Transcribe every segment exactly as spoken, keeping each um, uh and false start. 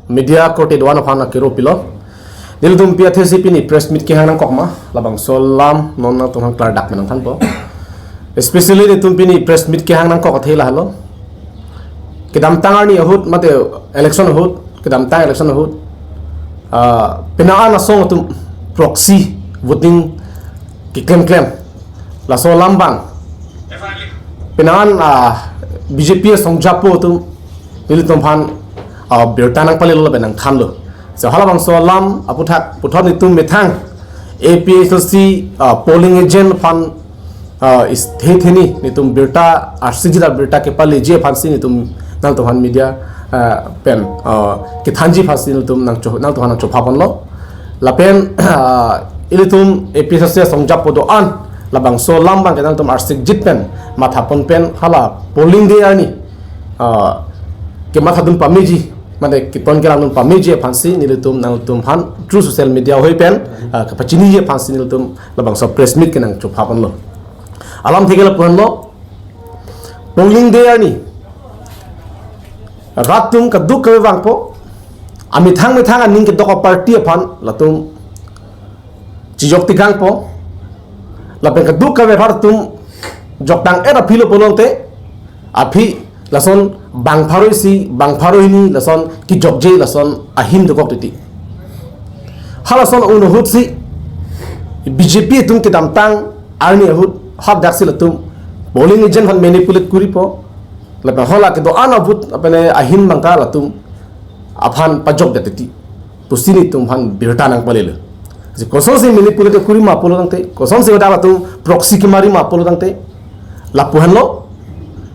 Media korte do-an aphan akero pilo. Nelitum pi athesi pini press meet kehang nangkok ma, labangso alam non nangtum aphan klardak nangthanpo. Especially nelitum pini press meet kehang nangkok athe lahelo. Kedamtang arni ahut mate election ahut, kedamtang election ahut, ah, penang an asong atum proxy voting keklemklem. Laso alam abang penang an, ah, B J P asong japo atum nelitum aphan, ah, birta nangpalelo lapen nangthanlo. So halabangso alam aputhak puthot nelitum methang A P H L C, ah, polling agent aphan, ah, is the theni nelitum birta arsik jita birta kepaleji aphansi nelitum nangtum aphan media, ah, pen, ah, kethanji aphansi nelitum nangcho nangtum aphan nangchopha ponlo. Lapen, ah, ilitum A P H L C asong japo do-an labangso alam abang ke nangtum arsik jit pen matha pon pen hala polling day arni, ah, kemathadun pameji, mane keton kelangdun pameji aphansi nelitum nangtum aphan through social media ahoi pen, ah, kepachiniji aphansi nelitum labangso press meet ke nangchopha ponlo. Alamthe ke lapu-anlo, polling day arni rat atum kadokave vangpo, amethang methang aning kedok aparty aphan latum chijok tikangpo. Lapen kadokave rat atum jokdang-et aphi lo pulote, aphi lason bang pharo isi, bang pharo hini lason kijokje lason ahin dokok titi. Halason un ahutsi B J P atum kedamtang arni ahut hadaksi latum polling agent aphan manipulate koripo. Lapen hala kedo-an a-vote apene ahin abang ta latum aphan pajokdet titi pusi nelitum aphan birta nangpalelo. Si kosonsi manipulate kori ma pulo tangte, kosonsi hadak latum proxy kemari ma pulo tangte, lapu-anlo.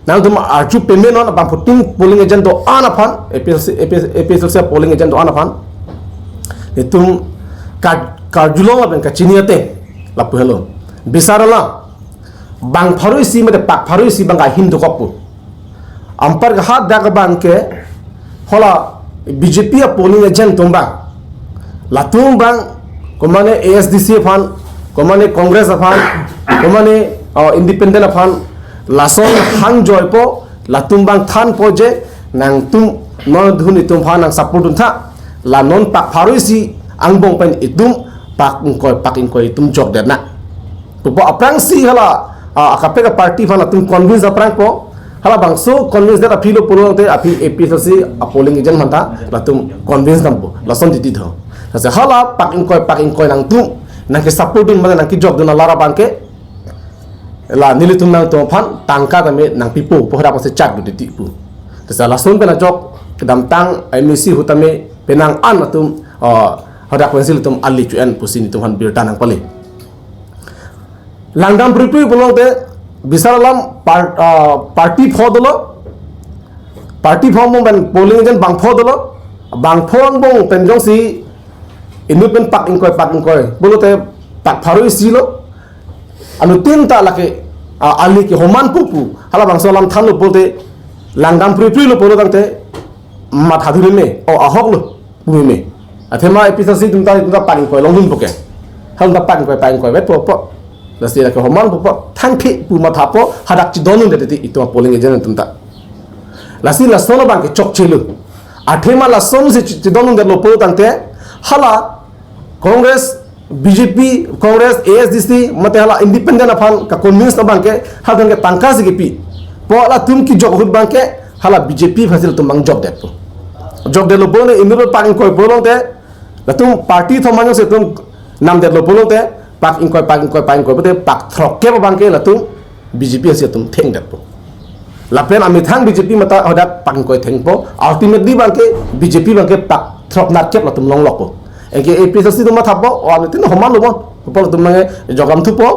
Nangtum arju pame non, abangphutin polling agent do-an aphan, A P H L C, A P H L C, A P H L C polling agent do-an aphan nelitum ka-, karjulong lapen kachini ateng, lapu-anlo. Bisarala, bang pharo isi mate pak pharo isi abang ahin dokokpo. Anparke hadak abang ke hala B J P a-polling agent atum abang, latum abang komane A S D C aphan, komane Congress aphan, komane, uh, independent aphan, lason hangjoipo, latum abang thanpo je nangtum non adhun itum aphan nangsupport duntha, la non pak pharo isi angbong pen itum pak ingkoi pak ingkoi itum jokdetnang pupo. Aphrangsi hala, ah, akaprek a-party aphan latum convince aphrangpo. Halabangso convince det aphi lo pulote aphi A P H L C a-polling agent aphanta latum convince dampo. Lason titi tho. Lasi hala pak ingkoi pak ingkoi nangtum nangkesupport dun mane nangkejokdun alar abang ke la nelitum nangtum aphan tangka tame nangpipo pu hadak pasi chak du titi pu. Lasi lason pen ajok kedamtang M A C ahut tame penang an atum, ah, hadak pensi latum ali chu-en pusi nelitum aphan birta nangpale. Langdam phripri pulote bisar alam par-, ah, party pho dolo. Party pho mo ben polling agent bangpho dolo. Bangpho angbong pen jongsi inut pen pak ingkoi pak ingkoi pulote pak pharo isi lo. Anuttin ta lake, ah, ali ke homan pupu. Halabangso alam thanlo pulote langdam phripri lo pulo tangte mathadun me. O ahok lo. Pu me. Athema A P H L C atum ta, atum ta pak ingkoi longdunpo ke. Hal ta pak ingkoi pak ingkoi vetpo po. Lasi lake homan pupo. Thangphi pu mathapo hadak chidondundet titi itum a-polling agent atum ta. Lasi lason abang ke chokchelo. Athema lasonsi chi-, chidondundetlo pulo tangte hala Congress, B J P, Congress, A S D C, mate hala independent aphan ka-convince abang ke, hala abang ke tangka si kepi. Pu latum kejok ahut abang ke, hala B J P aphansi latum abang jokdetpo. Jokdetlo pulote inut pak ingkoi pulote, latum party thom angjongsi latum namdetlo pulote, pak ingkoi, pak ingkoi, pak ingkoi, pulote pak throkkep abang ke latum B J P aphansi latum thengdetpo. Lapen amethang B J P mate hadak pak ingkoi thengpo. Ultimately abang ke B J P abang ke pak throknerkep latum longlokpo. Anke A P H L C atum mathapo, o anuttin homan lo bon. Pupo latum abang ke jokdam thupo.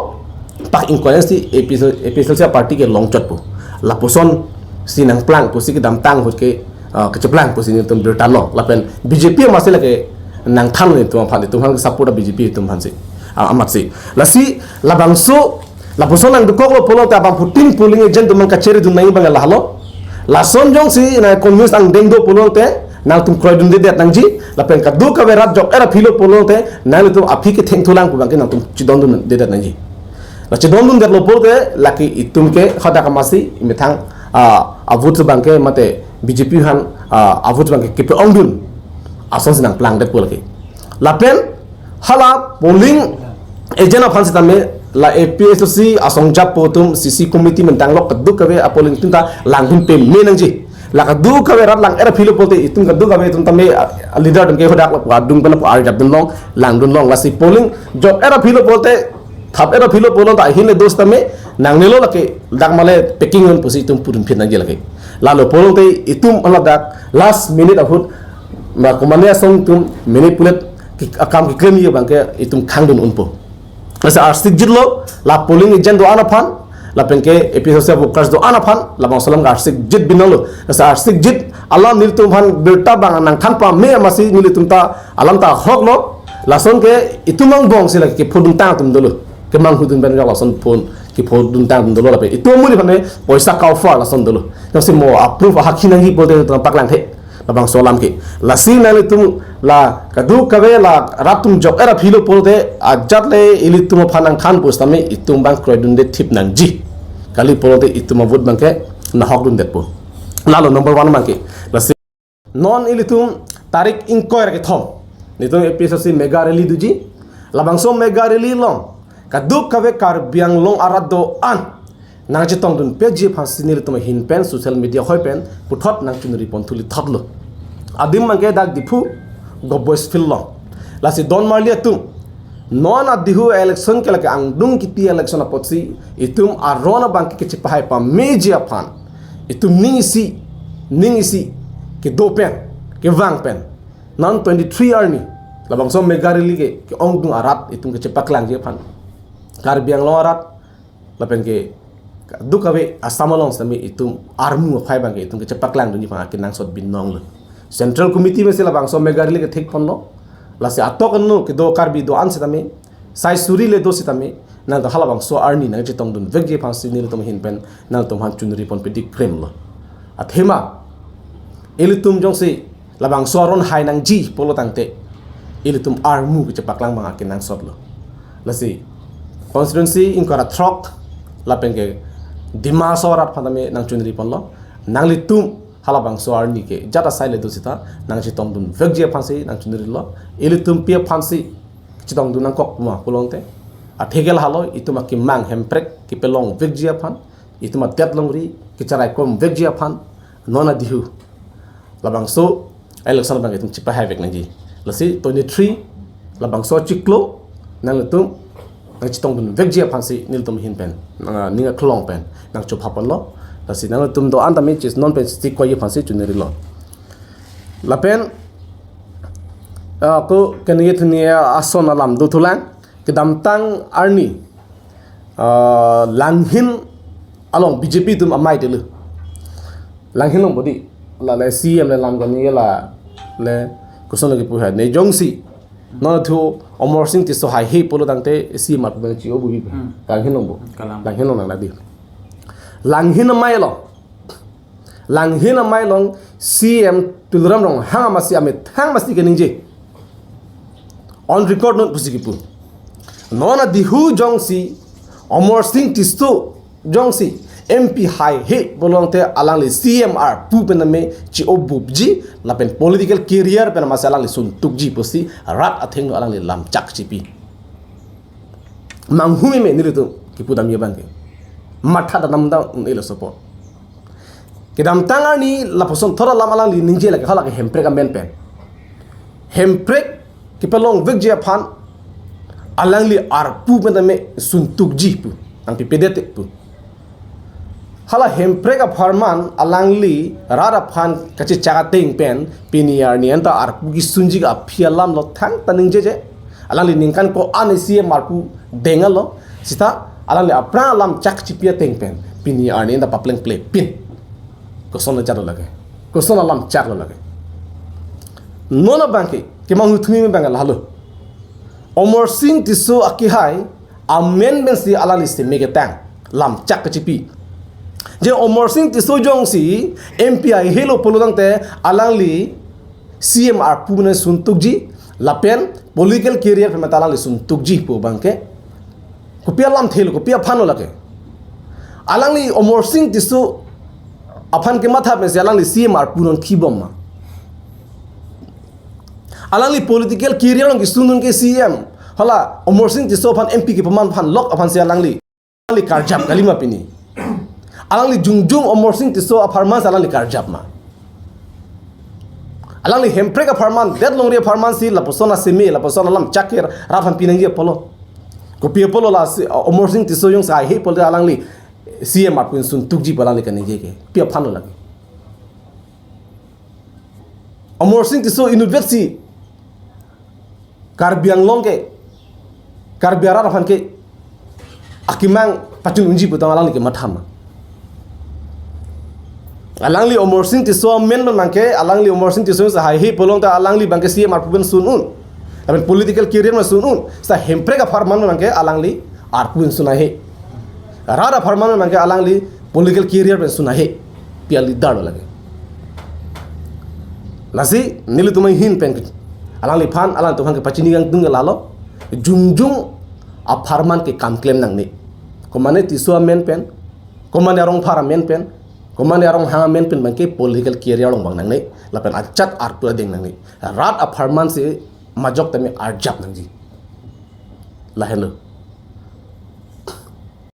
Pak ingkoi si A P H L C, A P H L C a-party ke longchotpo. Lapusonsi nangplang pusi kedamtang ahut ke, ah, kecheplang pusi nelitum birta lo. Lapen B J P amatsi lake nangthan nelitum aphan, itum aphan support B J P itum aphansi. Ah, amatsi. Lasi labangso lapuson nangdokoklo pulote abangphutin polling agent atum abang kacheridun nangji abang lahelo. Lason jongsi nang-convince angdeng do pulote nangtum kroidundedet nangji, lapen kadokave rat jok-et aphi lo pulote nanglitum aphi kethengthulang pu abang ke nangtum chidondundedet nangji. La chidondundetlo pulote lake itum ke hadak amatsi methang, ah, a-vote abang ke mate B J P aphan, ah, a-vote abang ke kepe-ongdun. Ason si nangplangdetpo lake. Lapen hala polling agent aphan sitame la A P H L C asong japo atum, C C committee pen tanglo, kadokave apolling atum ta langdun pame nangji. La kadokave rat lang-er aphi lo pulote itum kadokave atum tame, ah, leader atum ke hadak lapu adung pen lapu arjapdun long, langdun long. Lasi polling jok-er aphi lo pulote, thap-er aphi lo pulote ahin le dos tame nangnelo lake, dak male packing on pusi itum pudun phit nangji lake. Lalo pulote itum hala dak last minute ahut ma komane asong atum manipulate ki akam keklemji abang ke itum khangdun unpo. Lasi arsikjit lo, la polling agent do-an aphan, lapen ke A P H L C workers do-an aphan, labangso alam ke arsikjit binong lo. Lasi arsikjit alam nelitum aphan birta abang nangthan pame amatsi nelitum ta alam ta ahok lo. Lason ke itum angbong si lake kephoduntang atum dolo. Kemanghudun pen lason phone kephoduntang atum dolo lapen itum amuli aphan me poisa kauphar lason dolo. Jongsi mo approve ahakhi nangji pulote itum paklangthe labangso alam ke. Lasi nanglitum la kadokave la rat atum jok-er aphi lo pulote ajat le ilitum aphan nangthan pusitame itum abang kroidunde thip nangji. Kali pulote itum avote abang ke nahokdundetpo. Lalo number one abang ke. Lasi non ilitum tarik ingkoi ra kethom nelitum A P H L C mega rally doji. Labangso mega rally along kadokave Karbi Anglong arat do-an nangchetongdunpetji aphansi nelitum ahin pen social media ahoi pen puthot nangchunri pon thuli thot lo. Adim abang ke dak Diphu Govt Boys Field along. Lasi don marli atum, non adihu election ke lake angdung kipi election apotsi itum aron abang ke kechepahai pameji aphan itum ning isi, ning isi kedo pen, kevang pen non twenty-three arni labangso mega rally ke ke-ongdung arat itum kechepaklangji aphan Karbi Anglong arat lapen ke kadokave Assam along sitame itum armu aphai abang ke itum kechepaklangdunji aphan akenangsot binong lo. Central Committee pensi labangso mega rally kethek ponlo. Lasi atok anu kedo Karbi do-an sitame, sai suri le do sitame, nangtum halabangso arni nangchetongdunvekji aphansi nelitum ahin pen nangtum aphan chunri pon pidi krim lo. Athema ilitum jongsi labangso aron hai nangji pulo tangte ilitum armu kechepaklang abang akenangsot lo. Lasi constituency ingkoi ra throk lapen ke Dima Hasao arat aphan tame nangchunri ponlo. Nanglitum halabangso arni ke jat asai le do sita nangchetongdunvekji aphansi nangchunrilo. Ilitum pi aphansi chetongdun nangkok ma pulote, atheke lahelo, itum akemang Hemprek kepalongvekji aphan, itum adet longri kecharai komvekji aphan non adihu labangso election abang itum chepahaivek nangji. Lasi twenty-three labangso achiklo nanglitum nangchetongdunvekji aphansi nelitum ahin pen nang, ning aklong pen nangchopha ponlo. Lasi nanglitum do-an tame chis non pen stick koji aphansi chunrilo. Lapen, ah, ko keningje thuningje ason alam dothulang. Kedamtang arni, ah, Langhin along B J P atum amei delu. Langhin along bodi, la le C M le lam kani la le koson lagi puha ne jongsi non thu Amarsing Tisso haihe pulo tangte C M arpu pen chi-obubi. Hmm. Langhin along bo. Kalang. Langhin along nang ladi. Langhin amei along, Langhin amei along C M Tuliram Ronghang amatsi amethang amatsi keningje, on record note pusi kipu. Non adihu jongsi Amarsing Tisso jongsi M P haihe pulo tangte alangli C M arpu pen tame chi-obubji lapen political career pen amatsi alangli suntukji pusi rat athengno alangli lamchak chipi. Manghu meme nelitum kipudamji abang ke. Matha damdam un-elo support. Kedamtang arni lapuson thora alam alangli ningje lake halake Hemprek amen pen. Hemprek kepalongvekji aphan alangli arpu pen tame suntukji pu. Nangpipedet pu. Hala Hemprek apharman alangli rat aphan kachechak ateng pen pini arni anta arpu kesunji ke aphi alam lo thangta ningjeje. Alangli ningkan ko-an C M arpu denglo sita alangli aphrang alam chak chipi ateng pen pini arni anta paplengple pin. Koson alamchak lo lake. Koson alamchak lo lake. Non abang ke, kemanghu thumi abang ke lahelo. Amarsing Tisso akehai amen pensi alangli seme ketang lamchak kachipi. Je Amarsing Tisso jongsi M P haihelo pulo tangte alangli C M arpu pen suntukji lapen political career pen mata alangli suntukji pu abang ke kopi alamthe lo, kopi aphan lo lake. Alangli Amarsing Tisso aphan kematha pensi alangli C M arpu nangkibom ma. Alangli political career along kesun un ke C M. Hala Amarsing Tisso aphan M P kepaman aphan lok aphansi alangli, alangli karjap kalima pini. Alangli jongjong Amarsing Tisso apharman si alangli karjap ma? Alangli Hemprek apharman, det longri apharman si lapuson aseme, lapuson alam chakir rat aphan pinangji apotlo. Kopi apotlo lasi Amarsing Tisso jongsi haihe pulote alangli C M arpu pensi suntukji pu alangli kaningje ke? Pi aphan lo lake? Amarsing Tisso inutvet si Karbi Anglong ke, Karbi arat aphan ke akemang pachun unji pu tang alangli kematha ma? Alangli Amarsing Tisso amen abang ke, alangli Amarsing Tisso jongsi haihe pulote alangli abang ke C M arpu pen sun un, lapen political career pen sun un. Seta Hemprek apharman abang ke alangli arpu pen sun haihe. Rat apharman abang ke alangli political career pen sun haihe. Pi a-leader lo lake? Lasi nelitum ahin pen ke, alangliphan, alangtum aphan kepachini kangtung ke lalo, jongjong apharman ke kam klem nangne. Komane Tisso amen pen, komane Rongphar amen pen, komane Ronghang amen pen abang ke political career along vang nangne, lapen ajat arpu adeng nangne. Rat apharman si majok tame arjap nangji. Lahenlo.